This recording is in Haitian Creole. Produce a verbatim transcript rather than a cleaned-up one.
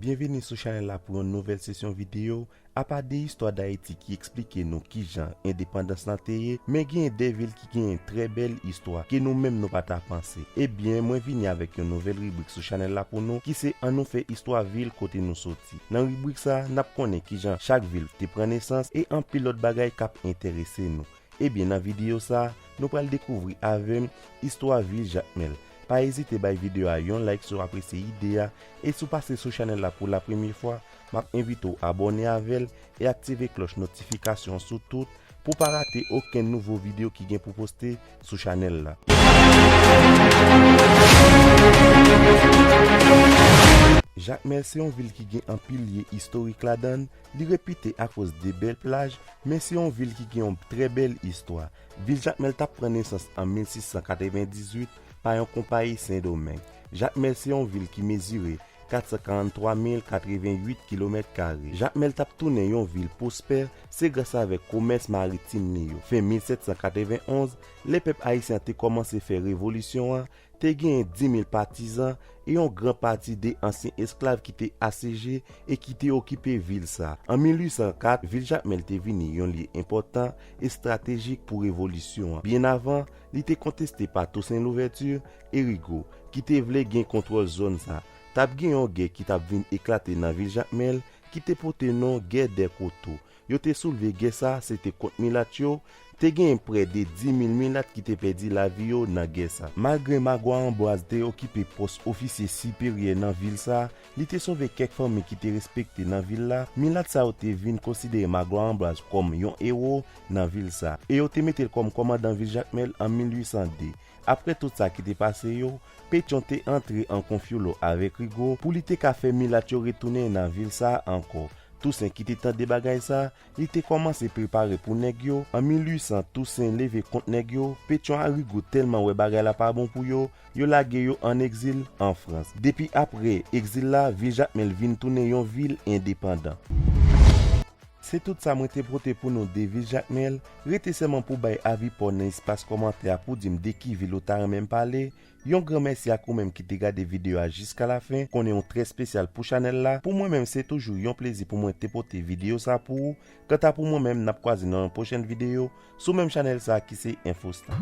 Byenveni sou chanèl la pou yon nouvèl sesyon videyo. Apa de istwa Dayiti ki eksplike nou kijan endepandans lan te ye, men genyen de vil ki genyen trè bèl istwa ke nou menm nou pa ta panse. Ebyen, mwen vini avèk yon nouvèl ribrik sou chanèl la pou nou, ki se Ann nou fè istwa vil kote nou soti. Nan ribrik sa, n ap konnen kijan chak vil te pran nesans e anpil lòt bagay k ap enterese nou. Ebyen, nan videyo sa, nou pral dekouvri avè m istwa vil Jakmèl. Pa ezite bay videyo a yon like si w apresye ide a, e si w pase sou chanèl la pou la premye fwa, m ap envite w abòne avè l e aktive klòch notifikasyon sou tout pou w pa rate okenn nouvo videyo ki gen pou poste sou chanèl la. Jakmèl se yon vil ki gen anpil lye istorik ladan l, li repite akoz de bèl plaj, men se yon vil ki gen yon trè bèl istwa. Vil Jakmèl t ap pran nesans an mil sis san katrevendizuit pa yon konpayi Sendomeng. Jakmèl se yon vil ki mezire kat san karanntwa mil katrevenuit kilomèt kare. Jakmèl t ap tounen yon vil pwospè, se gras avèk komès maritim li yo. Fen mil sèt san katrevenonz, lè pèp ayisyen an te kòmanse fè revolisyon an, te genyen dis mil patizan e yon gran pati de ansyen esklav ki te aseje e ki te okipe vil sa. An mil uit san kat, vil Jakmèl te vini yon lye enpòtan estratejik pou revolisyon an. Byen avan, li te konteste pa Tousen Louvèti e Rigo, ki te vle gen kontwòl zòn sa. T ap gen yon gè ki t ap vin eklate nan vil Jakmèl, ki te pote non Gè dè Koto. Yo te soulve gè sa, se te kont milat yo. Te genyen prè de dis mil milat ki te pèdi lavi yo nan gè sa. Malgre Magwa Anbwaz te okipe pòs ofisye siperyè nan vil sa, li te sove kèk fanmi ki te respekte nan vil la. Milat sa yo te vin konsidere Magwa Anbwaz kòm yon ewo nan vil sa, e yo te mete l kòm kòmandan vil Jakmèl an mil uit san de. Apre tout sa ki te pase yo, Petyon te antre an konfyolo avèk Rigo pou li te ka fè milat yo retounen nan vil sa ankò. Tousen ki te tande bagay sa, li te kòmanse prepare pou nèg yo. An mil uit san, Tousen leve kont nèg yo. Petyon a Rigo tèlman wè bagay la pa bon pou yo, yo lage yo ann egzil an Frans. Depi apre egzil la, vil Jakmèl vin tounen yon vil endepandan. Se tout sa mwen te pote pou nou de vil Jakmèl. Rete sèlman pou bay avi pa w nan espas kòmantè a pou di m de ki vil ou ta renmen m pale. Yon gran mèsi ak ou menm ki te gade videyo a jiska lafen. Konnen yon trè espesyal pou chanèl la. Pou mwen menm, se toujou yon plezi pou mwen te pote videyo sa pou ou. Kanta pou mwen menm, n ap kwaze nan yon pwochèn videyo sou menm chanèl sa ki se Infostar.